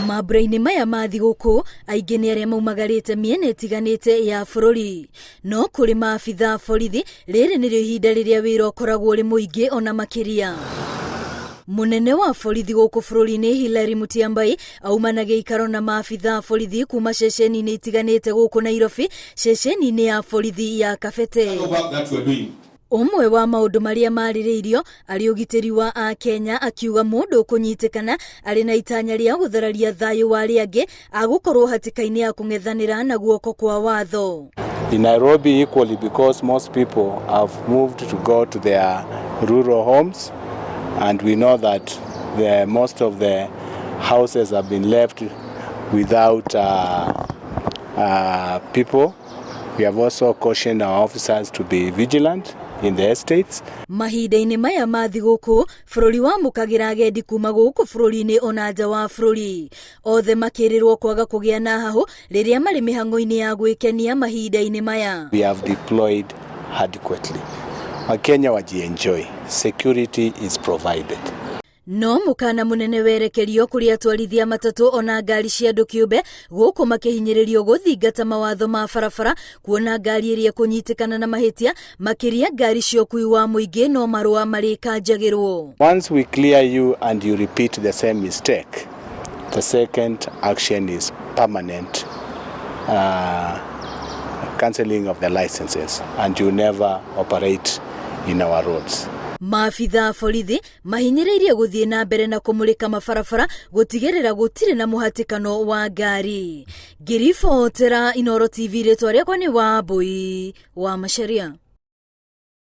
Mambura-inĩ maya ma thigũkũ, aingĩ nĩ arĩa maumagarĩte mĩena ĩtiganĩte ya bũrũri. No kũrĩ maabitha a borithi, rĩrĩ nĩrĩo ihinda rĩrĩa wĩra ũkoragwo ũrĩ mũingĩ ona makĩria. Mũnene wa borithi gũkũ bũrũri-inĩ Hillary Mutyambai auma na gĩikaro na maabitha a borithi kuma ceceni-inĩ itiganĩte gũkũ Nairobi, ceceni-inĩ ya borithi ya Kabete. Ũmwe wa maũndũ marĩa marĩrĩirio arĩ ũgitĩri wa Akenya, akiuga mũndũ ũkũnyitĩkana arĩ na itanya rĩa gũthararia thayũ wa arĩa angĩ agũkorwo hatĩka-inĩ ya kũng'ethanĩra na guoko kwa watho. In Nairobi equally, because most people have moved to go to their rural homes, and we know that most of the houses have been left without people. We have also cautioned our officers to be vigilant in the estates. Mahinda-inĩ maya ma thigũkũ, bũrũri wamũkagĩra agendi kuma gũkũ bũrũri-inĩ ona nja wa bũrũri. Othe makĩrĩrwo kwaga kũgĩa na hahũ rĩrĩa marĩ mĩhang'o-inĩ ya gwĩkenia mahinda-inĩ maya. We have deployed adequately. Wakenya wajienjoy. Security is provided. No mũkana mũnene werekerio kũrĩ atwarithia matatũ ona ngari cia andũ kĩũmbe gũkũ makĩhinyĩrĩrio gũthingata mawatho ma barabara, kuona ngari ĩrĩa ĩkũnyitĩkana na mahĩtia, makĩria ngari cia ũkui wa mũingĩ, no marũa marĩkanjagĩrwo. Once we clear you and you repeat the same mistake, the second action is permanent cancelling of the licenses, and you never operate in our roads. Maabitha a borithi mahinyĩrĩirie gũthiĩ na mbere na kũmũrĩka mabarabara gũtigĩrĩra gũtirĩ na mũhatĩkano wa ngari. Ngĩribotera Inooro TV, rĩtwa rĩakwa nĩ Wambui wa Macharia.